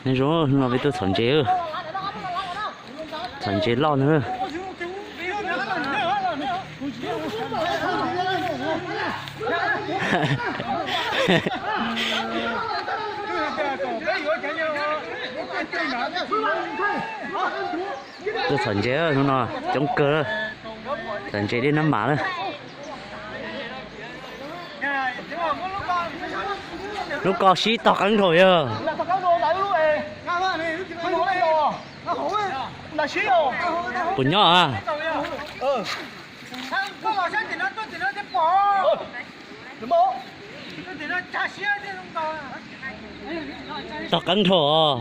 Nyob zoo, hnub no peb tuaj txhom ntses. Txhom ntses loj na. Tuaj txhom ntses hnub no coob kawg. Txhom ntses liaj nab mas na. Lub ko sib tog qeeb dhau yog. Puas nyob a? Tog qeeb dhau os.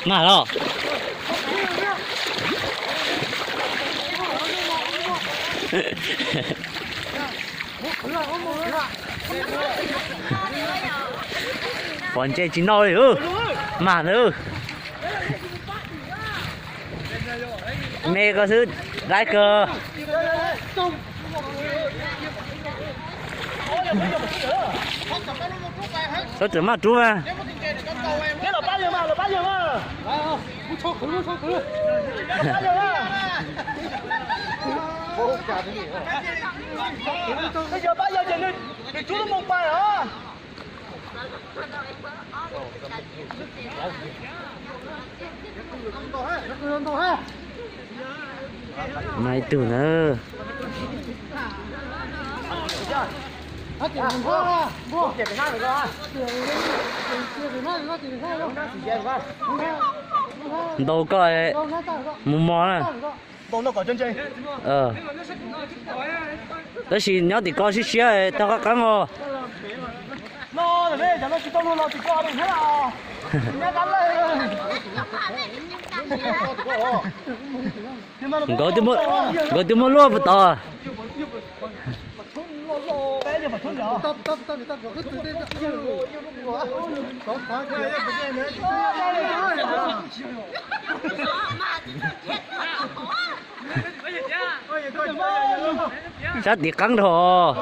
Mag los. Pom ntses tsis noj li. Mag na. Me koj xwb, dai kawg. Txhob txwm maj rub mas. Mas ib tug na. Ntaus koj mus mos na. Tab sis nyob tim ko siab siab tau qab qeeb os. Nkawd twb muab, nkawd twb muab luaj puas tod. Sab tim qeeb dhau.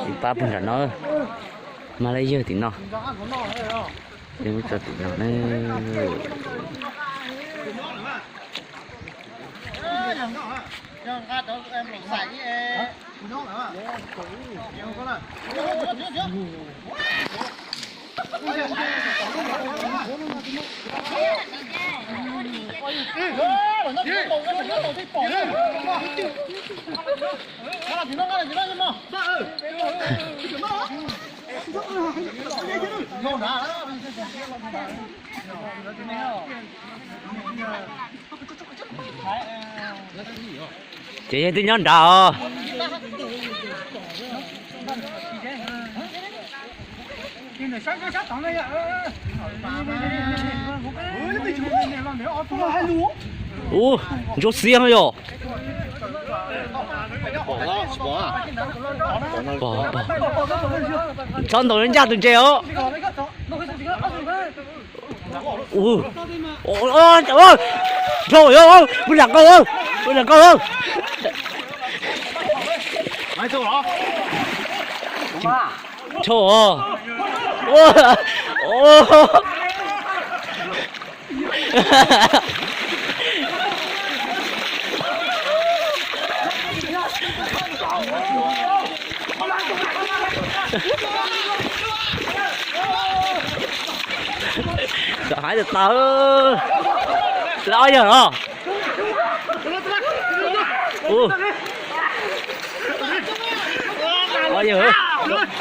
Ib pab puag nram no, mas lawv yawg tim no, peb muab tso tim no na. Ces yog twb nyob nrad os. Ub, ntsuab xiab yom. Txhob ntaus ncaj tus ntses os. Dhau, pw zam nqaij, pw zam nqaij. Dhau. Txawm hais tias tawv, lawv ob yawg los. Ob yawg,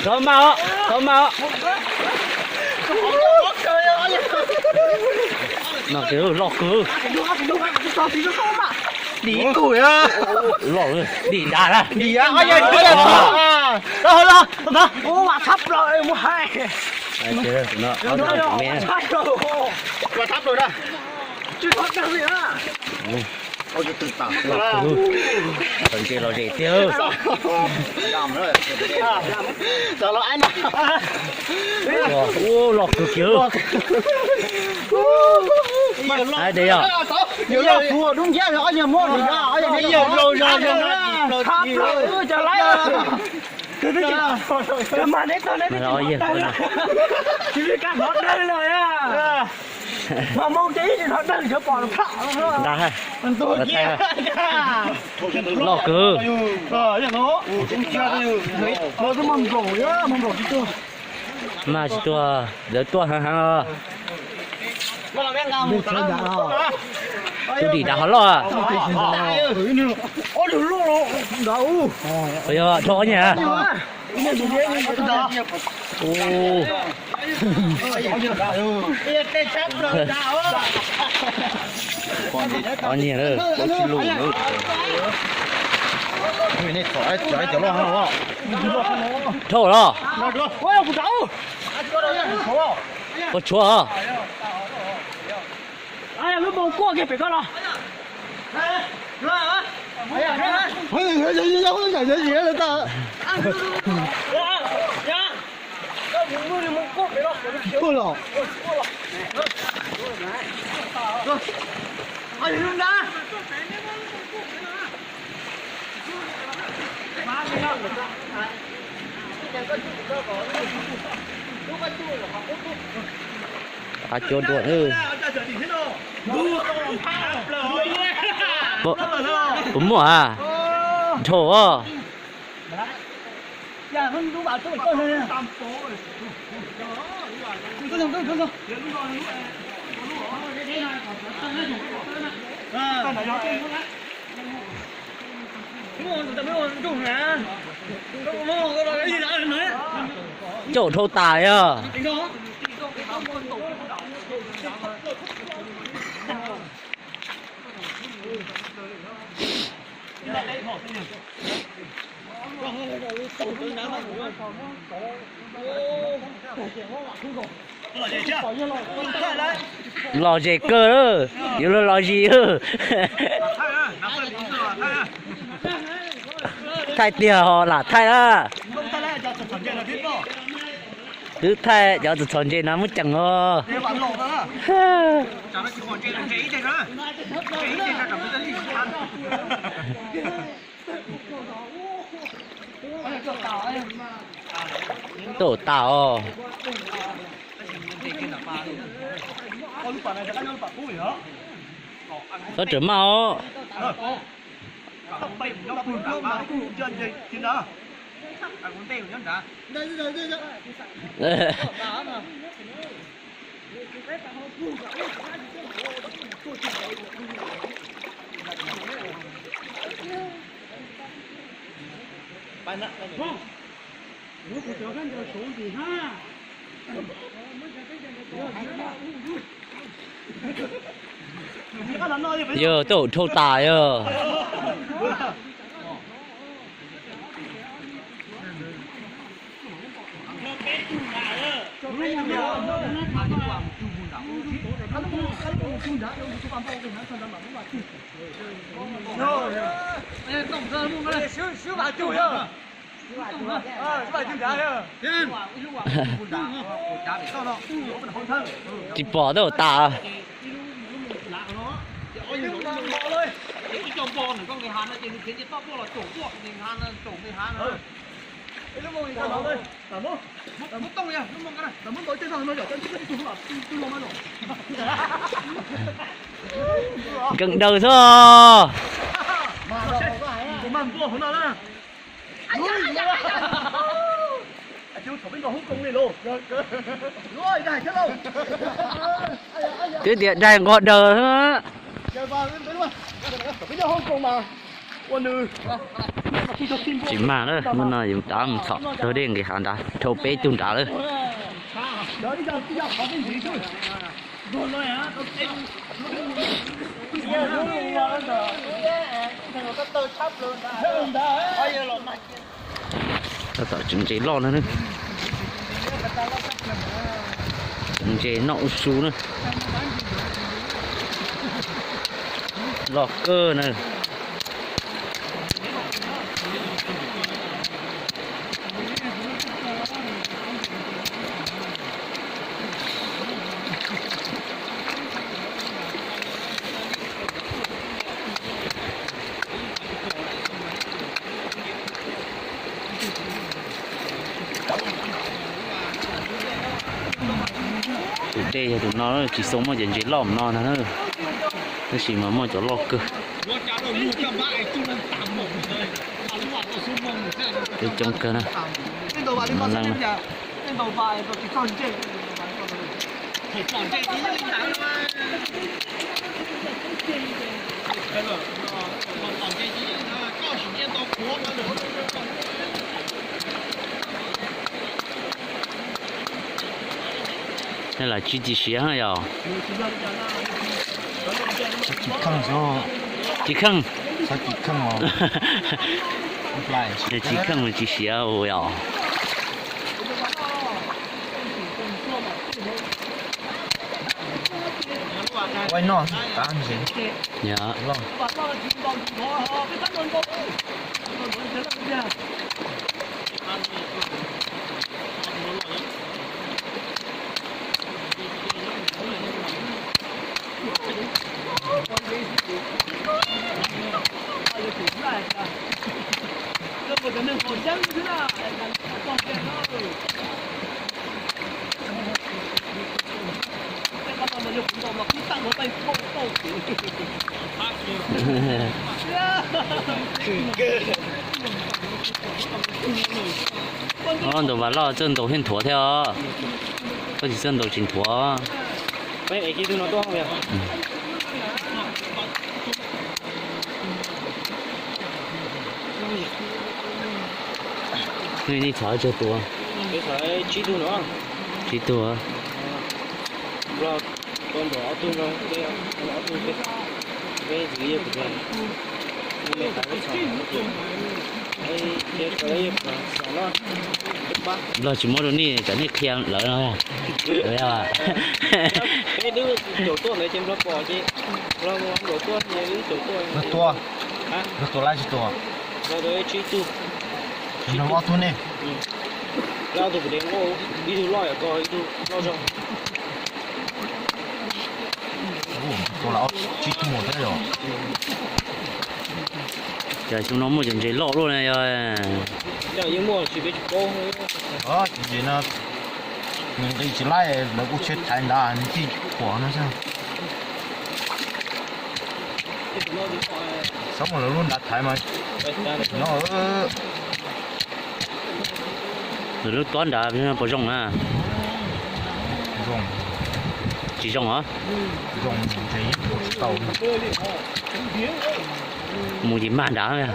txhob maj os, txhob maj os. No ces loj kawg. Dim kuj, dim dav na. Ua thab plaws mus hais. Ua thab plaws na. Los kawg, los zem tiag. Ua, loj kawg kiag. Ai, de yog. Nqa, loj kawg. Mas tsis tuaj, lawv tuaj heev heev os. Tus dim dav hov loj. Yog dhau ob nyuag. Ob nyuag na. Dhau los. Ua tshuav. Lub moo kuaj kiag pem koj los. Qab cuab dua. Puas muaj a? Dhau os. Caum dhau tas yog. Lom zem kawg, yuav luag lom zem. Thaij tiag ho lam thaij na. Twb thaij cov txom txom ntse no muab ceem os. Tau tas os. Txhob rawm maj os. Yog tau dhau tas yog. Tsis pom tau tas. Nkees daws xwb. Twb tias daig nqos daws xwb. Tsis mag lawm, hnub no yus rov mus txhom taug dej nqis hav nrad, dhau peb tug nrad lawm. Tab tom tseem ntses loj no na. Tseem ntses noj ub su na. Loj kawg na. Tus dej yog tus no, tsis xav muaj cov ntses loj no ntag na. Tab sis mas muaj cov loj kawg. Coob kawg na. Tej los tsis tsis siav yog. Tsis kheej. Tsis kheej, tsis siav yog. Ntaus vas loj txawj ntaus thiaj nthuav thiab os. Koj tsis txawj ntaus tsis nthuav. Nej txhom tsawg tus? Tsib tug. Nplog tsis muab rau nej, tsam nej qhia lawv no. Peb twb caum tuaj ntawd ces Nplog pom ces Nplog caum tuaj ces wb caum tuaj. Nplog tua, Nplog tua lab tsis tua. Nplog ob tug ne. Lab ob tug puas de, ib tug loj yom, ko ib tug loj zog. Tua lab tsib tug thiab yom. Cas xyoo no muaj cov ntses loj luaj na yog. Cov ntses no nws nqis tsis laib, lawv kuj tsheb thaiv nrad nws tij quam no xwb. Xyov muaj lawv lub nrad thaiv mas nyob. Lawv lub tob nrad puas zoo na? Tsis zoo os. Mus ces mag nrad.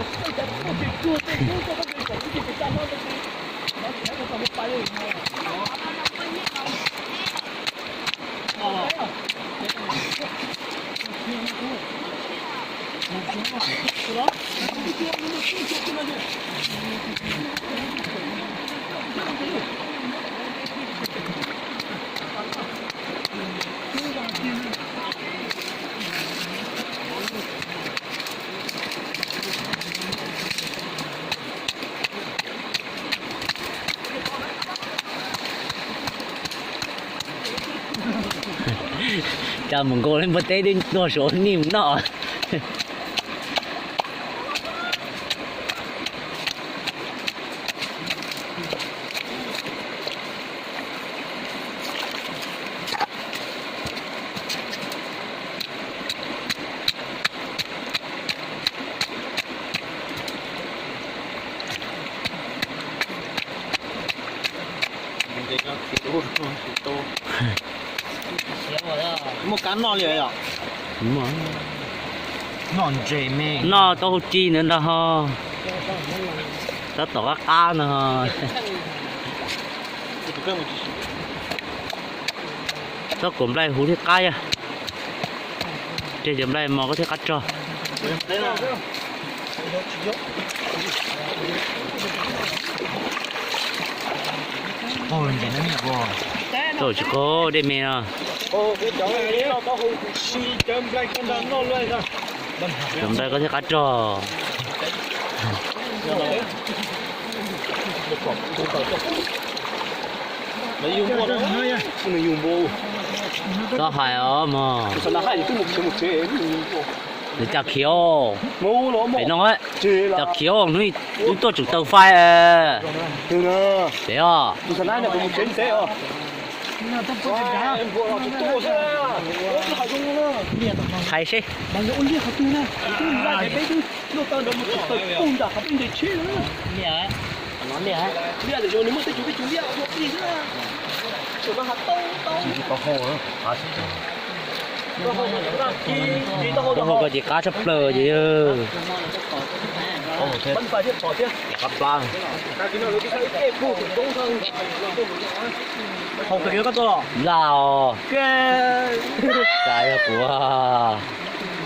Cas mus nkaus li npua teb twb tuag saud nej mus noj. Muaj kab noj li yom? Noj ntses me, noj taub hau ci ntawd ntag ho. Tab tom qab qab ntag ho. Txhob kuam nplaig huv thiaj qab yog. Tseg cov nplaig mos koj thiaj qab tso. Ntses, ntses, ntses. Tuaj tsis qaug dej me no. Cov nplai koj thiaj qab rog. Txhob hais os mog. Nws cas khiav, pem no, cas khiav hnub wb tuaj tseem taw faib. Pem os. Hais seb. Taub hau koj ces qab tshaj plaws ces. Qab plab. Laj os. Cas yog kuv,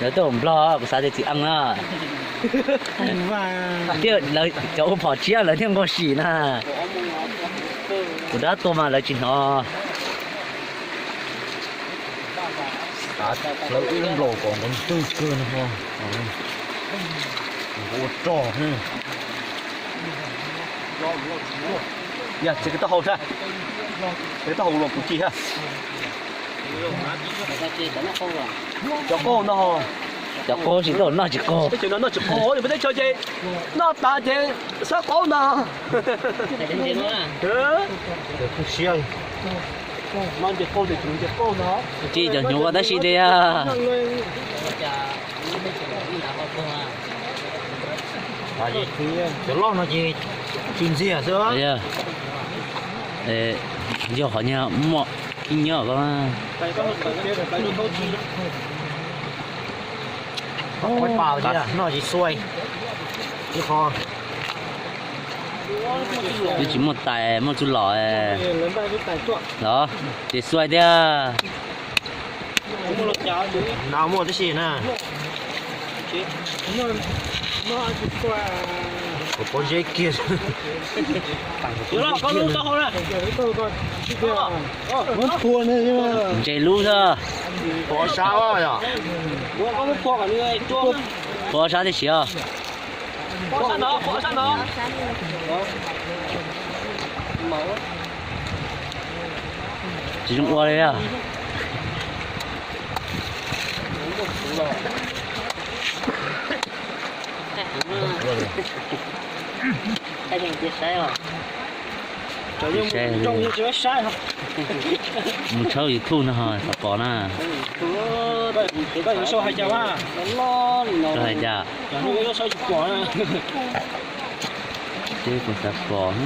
lawv tuaj nplog kuv xav tias txiv eej na. Thiab lawv cov ua phom tshiab lawv thiaj nquag sim na. Kuv dab tuag mas lawv tsis hnov. Lawv wb nplaum kom nqov ntwg kawg no ho. Nqov ua rog. Yog txiav kiag taub hau thiab. Txiav taub hau los kuv ci thiab. Cov qaub no ho. Cov qaub tsis tau noj tsis qaug. Teb chaws no noj tsis qaug, peb teb chaws ces noj tas ces xab qaub ntag. Kuj siab. Tsis cov hnyuv tab sis tias. Cov loj no ces tsis ntxiag xwb. Yog qhov nyuag muaj khib nyob ko. Noj tsis xuav. Twb tsis muaj tais muaj txuj lom los ces xuav tiag. No muaj tib si na. Pob zeb kiag. Ntse lub xwb. Pov sab, pov sab tib si os. Tsis zoo ua li. Mus tshawb YouTube no ho xav pom na. Hais cas? Seb kuv xav pom.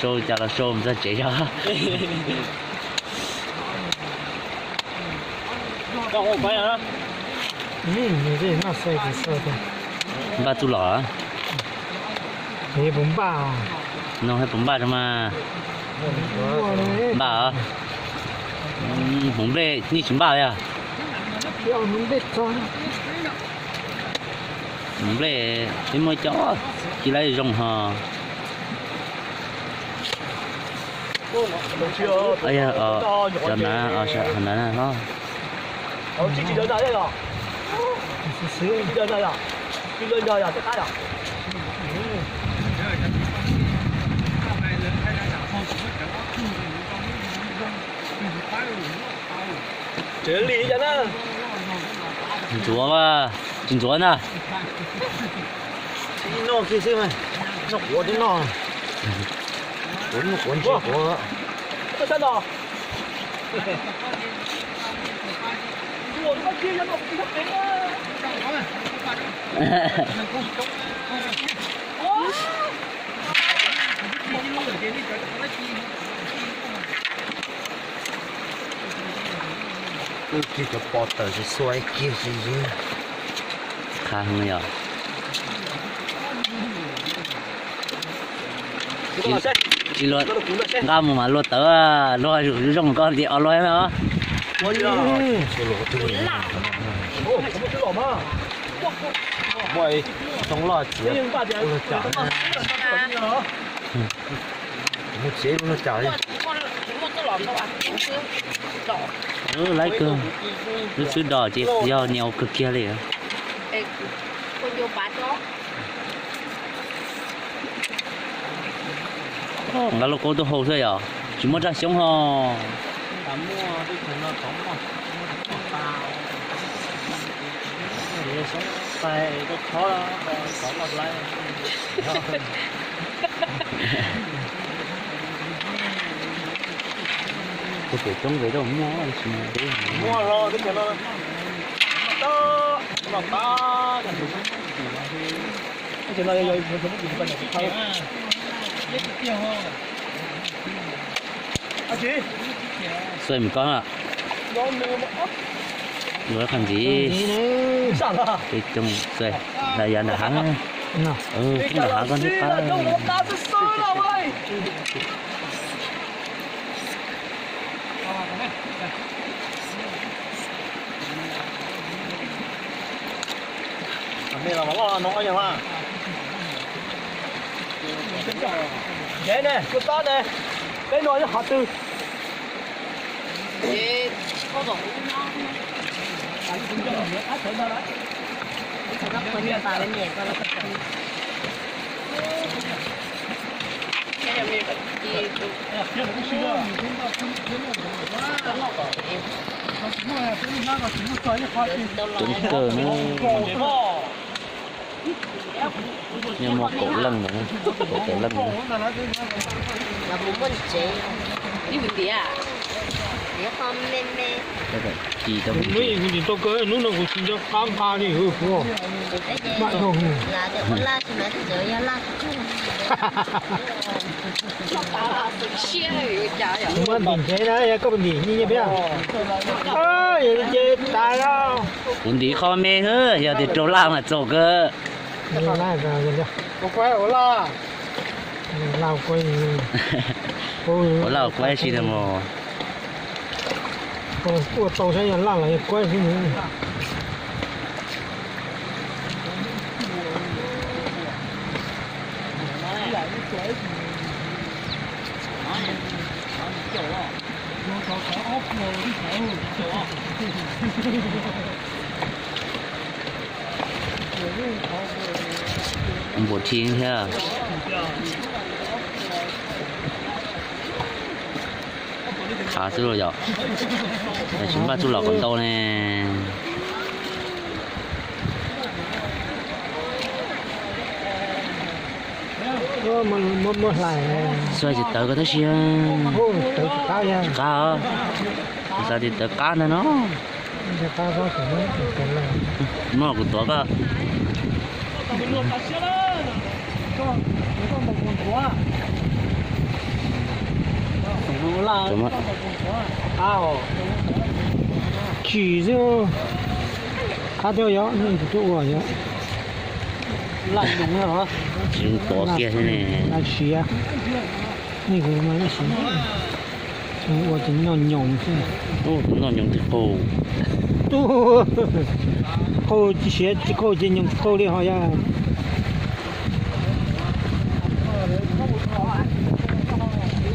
Sau cas los sau mus txog tsev yog. Npaj txuj lom. Npaj, no hais puas npaj rau mas. Npaj os. Hmoov nplej yeej tsis npaj li os. Hmoov nplej peb muaj cov ci lab zoo ho. Cov nav, nav hlob. Ntxuav, tsis ntxuav na. Noj kiag xwb, noj quav twb noj. Quav noj quav ntsis quav. Wb kiag cov pov tawm tsis xuav kiag tsis yog. Qha heev yom. Tsis luag nqa mus mas luag tawv, luag zoo koj tias os luag na. Muaj tsob loj txiav ua luag tsam. Tsev no cas li. Laib kawg, lub xwb dos ces yog nias ua kawg kiag li. Nqa lauj kaub tuaj hau xwb yom, tsis muaj raj xyoob ho. Kuv pem roob ve tau muaj tsis muaj. Muaj los teb chaws no, no tas, teb chaws no yog yog yog Xuaj mus koj na. Yuav qhov ntxiv. Peb coob Xuaj, hlais yav nram hav. Peb nram hav koj neb pab. Peb no yog qhov twg? Coob kawg na. Nyob muaj kaum leej ntawd, kaum tawm leej ntawd. Ci tau. Kuv muab ib kuv ntsis tau kawg, hnub no kuv tsis nco qab nqa li kuv. Muab ntim ntsev na, yog koj ntim nyiaj nyiaj peb. Yog li ces tas. Kuv ntim qho me xwb, yog tias rau laj mas txaus kawg. Ua laj ua kuaib si ntag mos. Ua tau saib yog laj los yog kuaib xwb. Npua thi thiab. Khav xwb los yom. Tsis npaj txuj lom kom ntau ne. Xav tsis tawv kawg tab sis tsis qab os. Xav tias tawv qab ntag no. Muab kuv tuav koj. Chim xwb. Qab thiab yog nej kuv tuaj ua yog. Tsis tuav kiag xwb ne. Laj siav. Nej kuv mas laj siav. Ua tus noj nyoos xwb. Tus noj nyoos twb qaug. Qaug tsis siav tsis qaug ces nyoos tsis qaug li ho yog.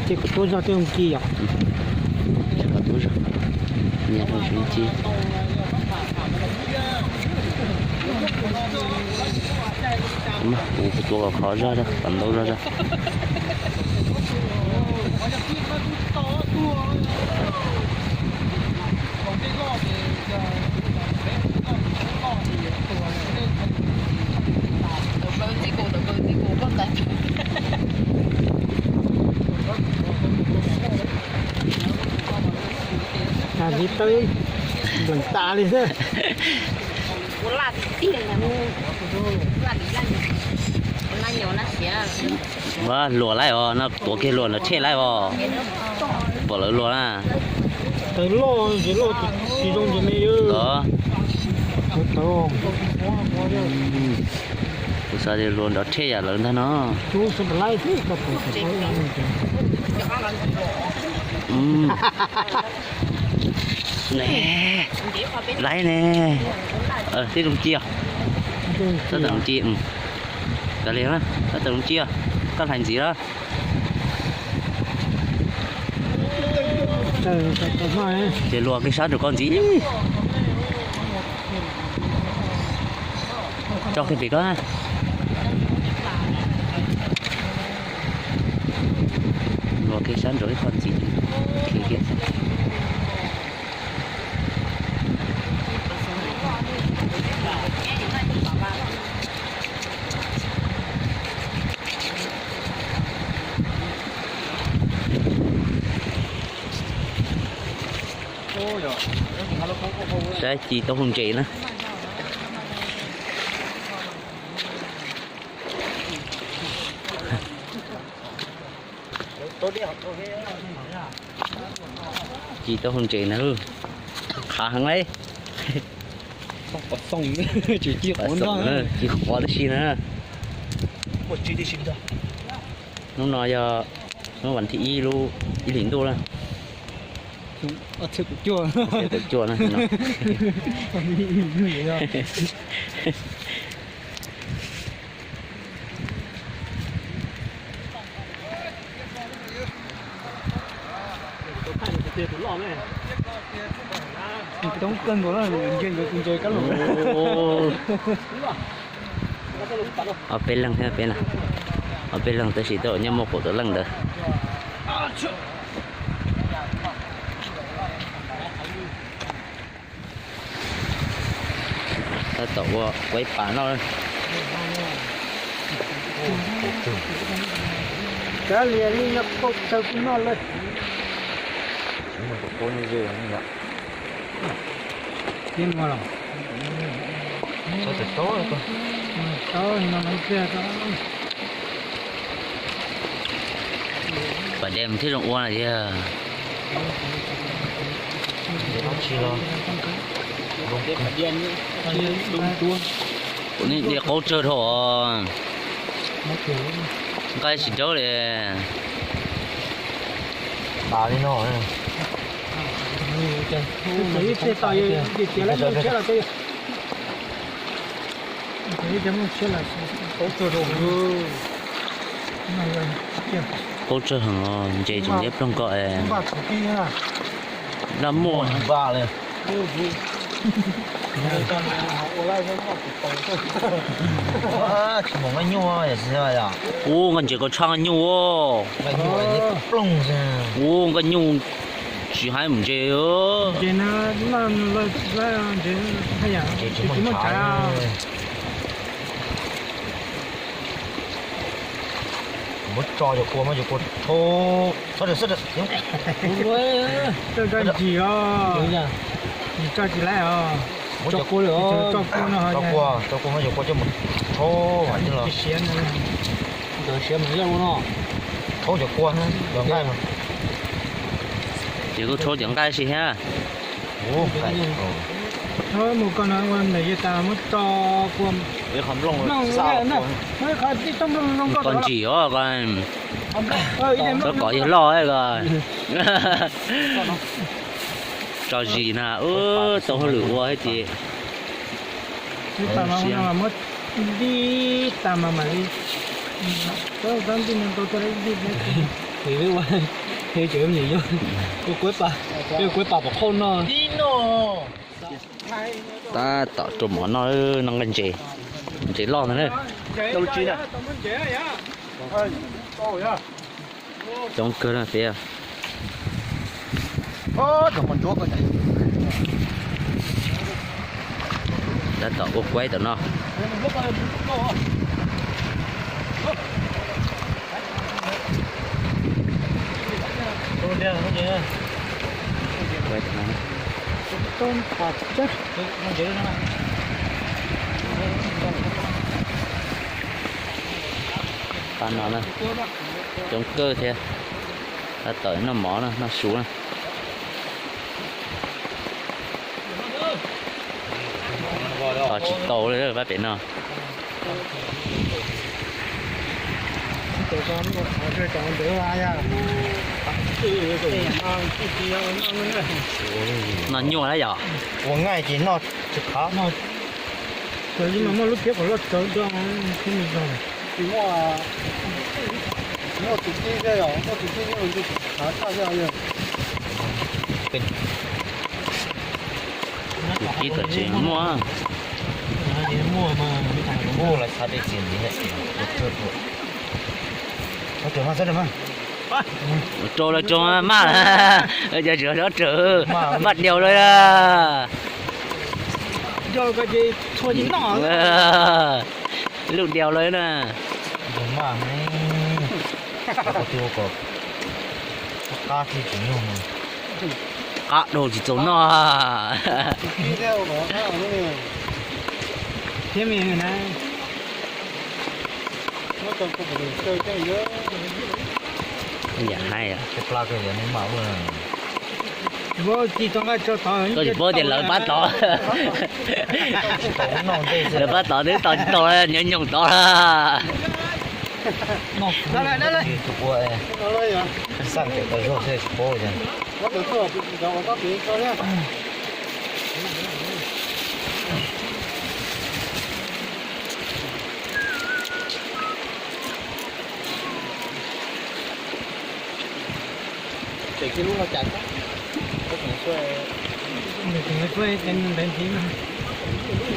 Ces kuv tuav zog tej zoo ci yom. Ces kuv tuav zog, nyias rau sib ci. Kuv tuav kom khov zog, kom ntau zog zog. Tag li tawb nplees tas li xwb. Ua luam laij os, no tuav kiag luam nrov tshej laij os. Pom lawv luam na. Tawv loj ces loj tsis zoo ces me. Kuv xav tias luam nrov tshej yam lawv ntag no. Laib ne. Tib zoo ci os. Tab tom zoo ci. Kav liam, tab tom zoo ci os. Koj hlais ntxiv los. Ces luag kiag sab nraum koj ntxiv. Tso kiag pem koj. Luag kiag sab nraum ib qho ntxiv. Saib ci taub hau ntses na. Ci taub hau ntses na, qhav heev lauj. Ci qhuav tib si na. Hnub no yog hnub vas thib ib lub ib hlis ntuj na. Tawm cuaj na. Coob kawg nkaus na, nce nkawd tus ntses kab lus. Ob peb leeg thiab peb na, ob peb leeg tab sis twb nyob muaj kaum tawm leej ntawd. Tab tom ua kuaib pas noj. Kav liam li yog qaub tsawg kuj noj lawm. Pas dej thiaj zoo ua tiag. Kuv nej de qaub tsawg dhau os. Nqaij tsis dawb li. Tas li no. Qaub tsawg heev os, ntses tseem ntiab ploog ko es. Laj muaj. Tsis mus nqaij nyuj. Ub, nqaij ntses ko tshaj nqaij nyuj. Ub, nqaij nyuj tsis haib mus ntses. Muab tso cov kua, muab cov kua tshau. Tso ntsis os, tso tsis laib os. Muab cov kua, tso kua, muab cov kua coj mus tshau. Ntawd siav mus yoj ua no. Tshau cov kua, cov nqaij mas. Ces kuj tshau cov nqaij si thiab. Mus ko no ua ntawm yog tas muab tso kua. Qhov ntsis os, koj kom yog loj ko. Tso zis na, tau hauj lwm ua thiab ces. Ib tas mas muab ib tas mas mam li. Tab tom rau mov noj, noj nqaij ntses, ntses loj ntag na. Coob kawg na peb. Tab tom ua kuaib tom no. Pab no na, coob kawg thiab. Tab tom noj mov na, noj su na. Tsis tau li pab pem no. Noj nyuaj na yom. Ua nqaij ces noj tsis qab. Muaj lub thiab kom loj tsawv do thiab. Muaj tus tij, muaj tus tij, tsis qab tshaj thiab. Tus kib tom tsev muaj. Ua lawv txhab dej txias ntxiv, rau mas, rau mas, maj, cov tsis rov rawm, maj diaus lawm. Lub diaus lawm na. Qab dhau tsis txaus noj. Yam hais, koj tsis paub tias lawv pab tod. Lawv pab tod twb tos tsis tau, nyob nyoos tod.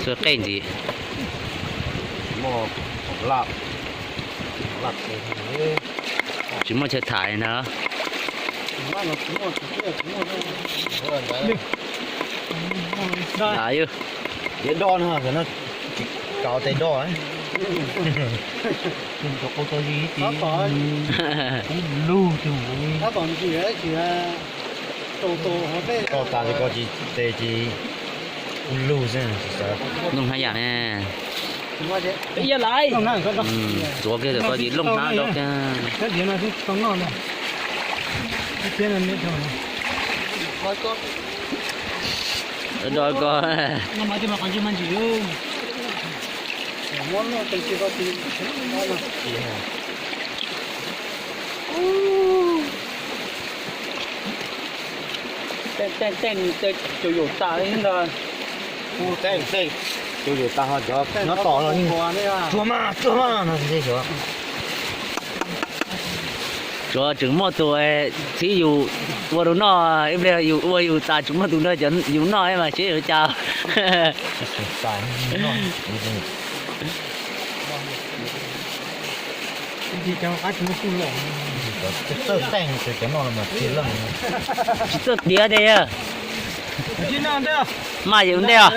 Xuas qej ntxiv. Tsis muaj chaw tham li ntag. Av, yog do no, tsis kav tes do. Lug, tau tas li ko tsis tes ces lug xwb. Looj hnab yam ne. Tuav kiag ntawm ko ces looj hnab rau kiag. Do ko. Tej, tej, tej cau yaus tas li ntag. Tej, tej cau yaus tas ho cov nyob tos los yeej tsuag maj tsuag maj no xwb xyov. Tsuav tseem muaj tus txib yus ua rau noj, ib pliag yus ua yus tas tseem muaj tus nrog cov yus noj mas seb yuav cas. Tsis txawj tiav tiag. Maj yus ntej os.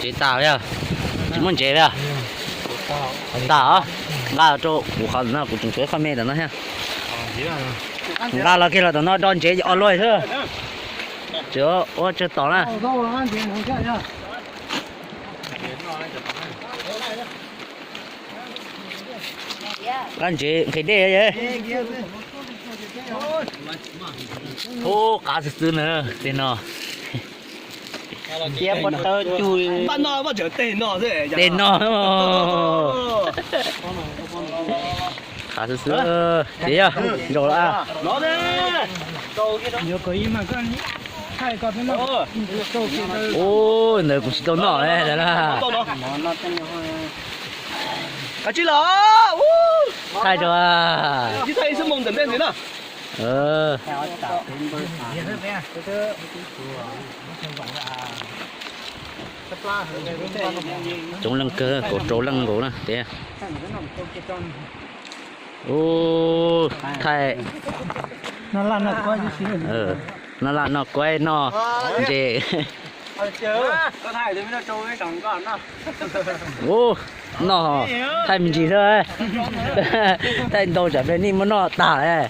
Tsev tas li, tsis muaj ntsev li. Tas os. Nqa rau kuv qhov no, kuv tseem tshuav ib qho me tom no thiab. Nqa los kiag los tom no do ntsev os luaj xwb. Tseem ua tsawg tom na. Nqa ntsev nqhis dej. Ub, qab xwb xwb na tej no. Tej no. Qab xwb xwb. Ces yog zaum lawm. Ub, ntawd kuv tsis tau noj lawm na. Thaij rau. Coob leej kawg, kaum rau leej nkaus na tiag. Ub, thaij. Noj laj noj kuaib noj ntses. Ub, noj thaij me ntsis xwb. Thaij ntau tsam pliag nej muab noj tag lawm.